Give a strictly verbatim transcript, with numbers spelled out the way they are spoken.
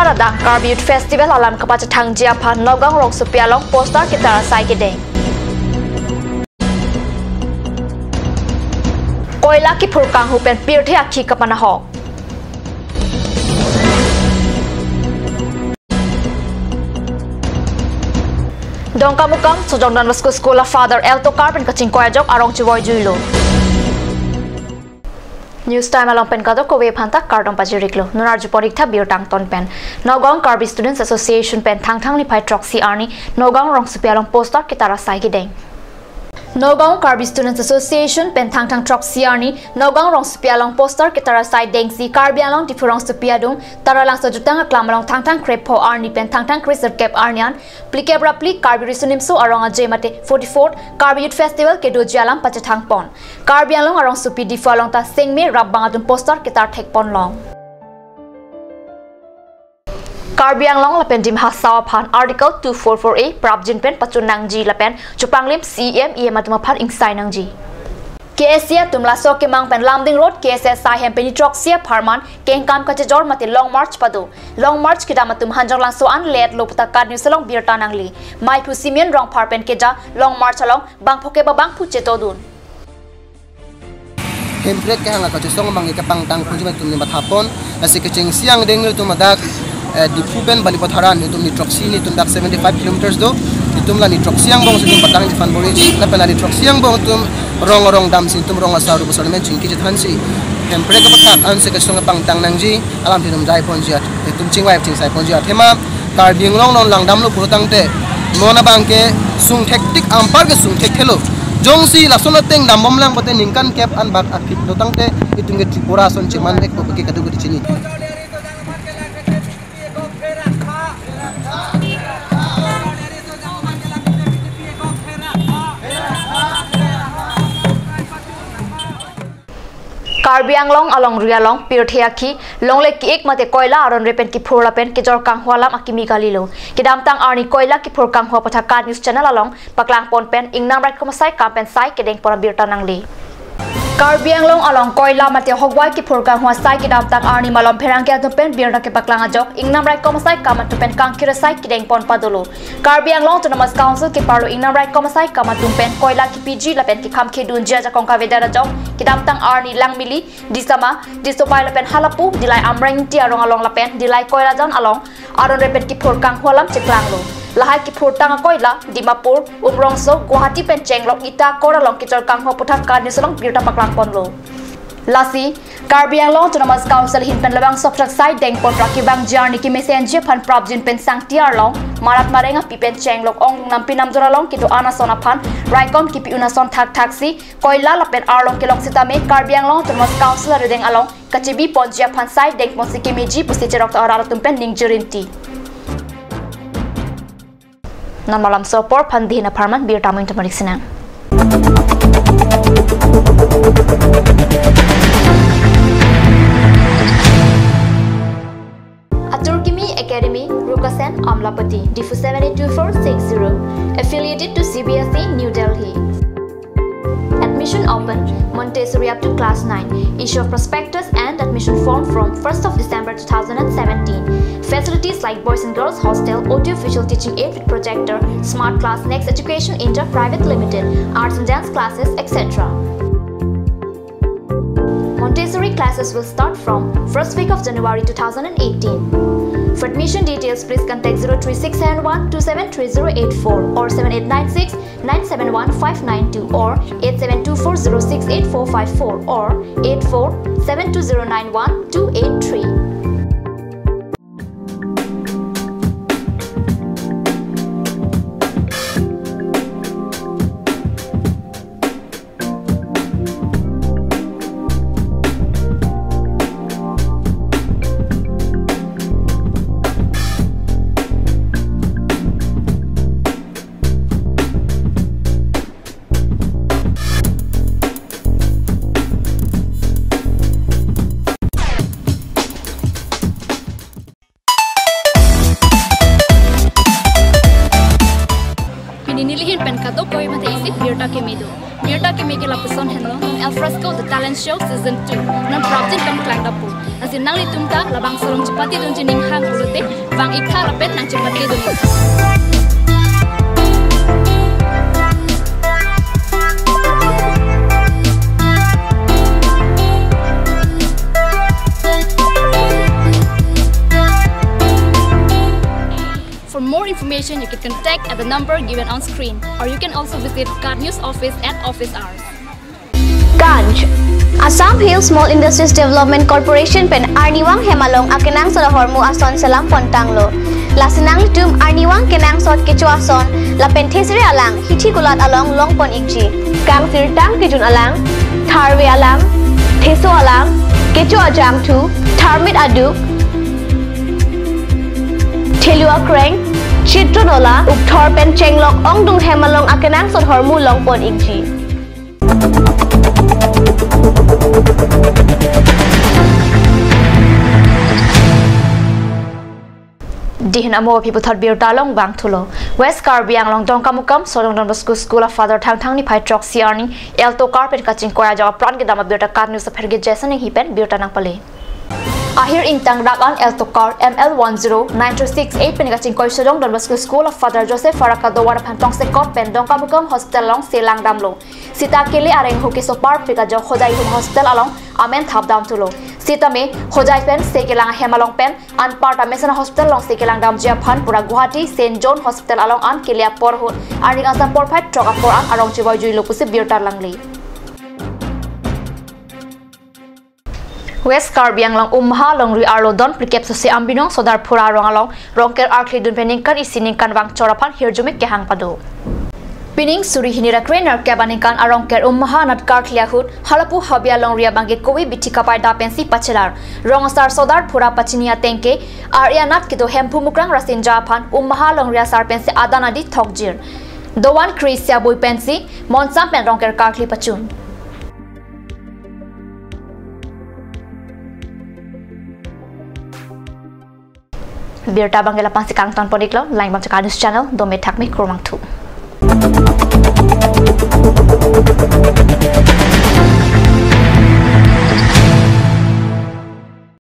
Adang Karbi Youth Festival alam kapachethangji aphan Nagaon rongsopi along poster ketar asai kedeng. Koila kiphur kanghu pen pirthe akhi kapanahok. Dongkamukam Sojong Don Bosco School a Father L Tokar pen kachingkoi ajok arong chevoi juilo. News Time along pen kadokave aphanta kardom pajiriklo. Non arjupon-iktha birta angton pen. Nagaon Karbi Students Association pen Thangthang niphai throksi arni Nagaon rongsopi along poster ketar asai kedeng. Nagaon Karbi Students Association pen Thangthang throksi arni Nagaon rongsopi along poster ketar asai dengsi Karbi Anglong Diphu rongsopi adung Taralangso jutang aklam along Thangthang krepho arni pen Thangthang kresirkep arni an phlikep ra phli Karbi Riso Nimso Arong Aje mate forty-fourth Karbi Youth Festival kedoji alam pachethangpon. Karbi Anglong arongsopi Diphu along ta sengme rapbang atum poster ketar thekponlong. Karbi Anglong lapen Dima Hasao aphan Article two four four A prapjin pen pachun nangji lapen chupanglim C E M, E M atum aphan ingsai nangji. K S A atum laso kemang pen Lumding Road K S A ahem pen ni throksi apharman kengkam kachejor mate Long March pado. Long March kedam atum Hanjonglangso an let lo puta KAT News along birta nangli. Maiphu Simeon Rongphar pen keja Long March along bangpho keba bangphu chetodun. Hemprek kehang akachesong abang ke kepangtang ponji atum ni mathapon, lasi kechengsi angdeng atum adak, eh, Diphu pen Balipathar an itum ni throksi, nitum dak seventy-five kilometers do, itum la ni throksi angbong si itum patangji aphan boriji, lapen la ni throksi angbong itum rong rong damsi itum rong asar rupa asar men chingki chethansi. Hemprek apathak ansi kechesong kepangtang nangji, alam itum jai ponji at, itum chingvai chingsai ponji athema, Karbi Anglong non langdamlo pulotangte, non abang ke sungthek tik, anpar ke sungthekthelo. Jongsi lason ateng dambomlang pote ningkan kep anbak aphi pulotangte, itum ke Tripura ason cheman vekpo ke kadokave chini. Karbi Anglong alongri along pirthe akhi, longle ki-ik mate koila aron re pen kiphur lapen kejor kanghu alam akimi kalilo. Kedamtang arni koila kiphur kanghu apathak KAT News Channel along paklangpon pen ingnam raikom asai kam pen sai kedengpon abirta nangli. Karbi Anglong along koila mate hokvai kiphur kanghu asai kedamtang arni malom pherangke atum pen birta kepaklang ajok ingnam raikom asai kam atum pen kangkir asai kedengpon padolo. Karbi Anglong Autonomous Council keparlo ingnam raikom asai kam atum pen koila kipiji lapen kekham khedunji ajakong kavedet ajok kedamtang arni Langmili, Disama, Disopai lapen halapu Dillai Amrengti arong along lapen Dillai Koilajan along aron re pen kiphur kanghu alam cheklanglo. Lahai kiphurtang akoila Dimapur, Umrongso, Guwahati pen chenglok Ita Akor along kejor kanghu aputhak KAT News along birta paklangponlo. Lasi Karbi Anglong Autonomous Council ahin pen labangso aputhak sai dengpon ra kevangji arni kemesenji aphan prapjin pen sangti arlong, marat mareng api pen chenglok onglung nampi namjor along kedo-an ason aphan raikom kipi un ason thakthaksi koila lapen arlong kelok sitame Karbi Anglong Autonomous Council arideng along kachebi ponji aphan sai dengponsi kemeji pusi cheroktok arat atum pen ningje rinti. Non malam sopor phan dihin apharman birta amoin tumarik sinang. Atur Kimi Academy, Rukasen, Amlapati, Diphu seven eight two four six zero, affiliated to C B S E, New Delhi. Admission open, Montessori up to class nine. Issue of prospectus and admission form from first of December two thousand and seventeen. Facilities like boys and girls hostel, audio visual teaching aid with projector, smart class, next education, inter private limited, arts and dance classes, et cetera. Montessori classes will start from first week of January two thousand and eighteen. For admission details, please contact zero three six seven one two seven three zero eight four or seven eight nine six nine seven one five nine two or eight seven two four zero six eight four five four or eight four seven two zero nine one two eight three. Neli hin pen kadokave mate isi birta keme do. Birta keme ke lapuson henlo, Al Fresco The Talent Show Season two. Non prapjin pangklang dapo. Lasi nanglitum ta labangso along chepatedunji ning hang pulote, vang-ik tha lapen nangchepatedun. For more information, you can contact at the number given on screen, or you can also visit KAT News office at office hours. Ganj. Assam Hill Small Industries Development Corporation pen arnivang hem along akenangsot ahormu ason selam pontanglo. Lasi nanglitum arnivang kenangsot kecho ason lapen thesere alang hithi kulat along longpon-ikji. Kangsirtang kejun alang, tharve alang, theso alang, kecho ajangthu, tharmit aduk, thelu akreng, chitron ola, ukthor pen chenglok ongdung hem along akenangsot ahormu longpon-ikji. Dihin amo aphi puthot birta along vangthulo. West Karbi Anglong Dongkamukam Sodong Don Bosco School a-father Thangthang niphai throksi arni alto car pen kachingkoi ajok apran kedam abirta KAT News apherke Jason Enghi pen birta nangpale. Ahir ingtang rak an alto car M L one zero nine three six eight pen kachingkoi Sodong Don Bosco School a-father Joseph Faraka Dowan aphan tongsekot pen Dongkamukam Hospital along se langdamlo. Seta kele areng ahut keso parpik ajok Hojai Home Hospital along amen thapdamthulo. Sitame Hojai pen se kelang ahem along pen anparta mesen hospital along se kelangdamji aphan pura Guwahati Saint John Hospital along an kele apor ahut arni ingkoi porphai throk apor an arong chevoi juilo pusi birta langle. West Karbi Anglong Umha longri arlo don phlikep sosi Ambinong Sodarphura arong along Rongker arklidun pen ningkan isi ningkan vangchor aphan hirjume kehang pado. Pining suri hini ra kre nerkep aningkan a-Rongker Umha anat karkli ahut halapu habia longri abangke kove bithi kapaida pensi pachelar. Rong asar Sodarphura pachini atengke ar-e anat kedo Hemphu Mukrang Rasinja aphan Umha longri asar pensi adan adi thokjir. Dovan kre isi abui pensi monsam pen Rongker karkli pachun. Birta abangke lapu-ansi kangton pon-iklo, lang-ik bom KAT News channel, dome thakme kurvangthu.